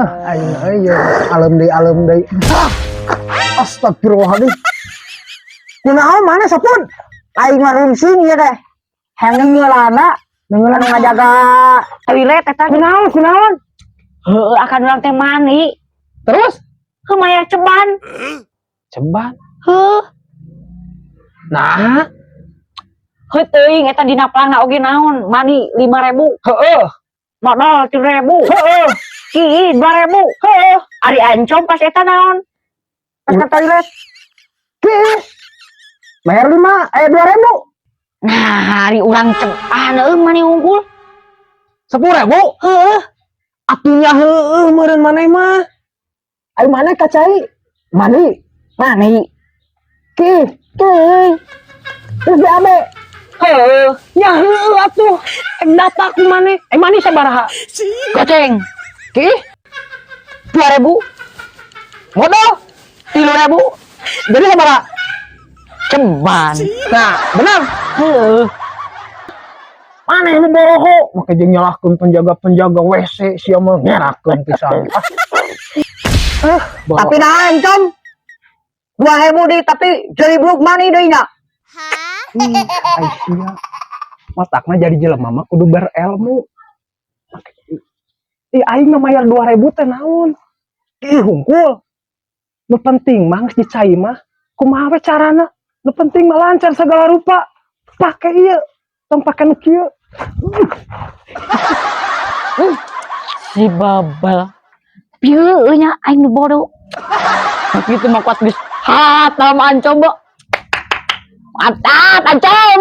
Ah, aing euy ye alem deui, alem deui. Ah! Astagfirullahaladzim. Kunaon mana sapun? Aing mah rungsing ieu teh. Hayang nengeulana, Nengeulana anu ngajaga toilet eta. Kunaon, kunaon? Heueuh, akan urang teh mani. Terus? Heuh, mayar ceban. Ceban. Heuh. Nah, heuh teuing eta dina pelangna oge naon, mani 5000. Modal 3000. Ki 2000. Heuh. Ari ancom pas eta naon? Pas ke toilet. Ki. Bayar lima, eh 2000. Nah, ari urang ceban eueuh mani unggul. 10.000. Heueuh. Atuh nya heueuh meureun maneh mah. Ayo mana kacai? Mani. Mani. Ki. Teuing. Terus BAB. Heueuh. Ya heueuh atuh. Ek data ku maneh. Eh, mani sabaraha? Goceng. Ki. 2000. Modal 3000. Jadi sabaraha? Ceban. Nah, benar. Heueuh. Maneh nu boho? Make jeung nyalahkeun penjaga-penjaga WC, sia mah ngerakeun pisan. Ah. Ah, bohong. Tapi nah ancom 2000 deui, tapi jadi beluk mani deui nya. Ih, ai sia. Matakna jadi jelema mah kudu berilmu. Ih, aing mah mayar 2000 teh naon? Ih, hungkul. Nu penting mah geus dicai mah kumaha we carana? Nu penting mah lancar segala rupa. Pake ieu, tong pake nu kieu. Si babal. Pieu nya aing nu bodoh. Gitu mah kuat geus. Ha, ancom, Bo. Mantap, ancom.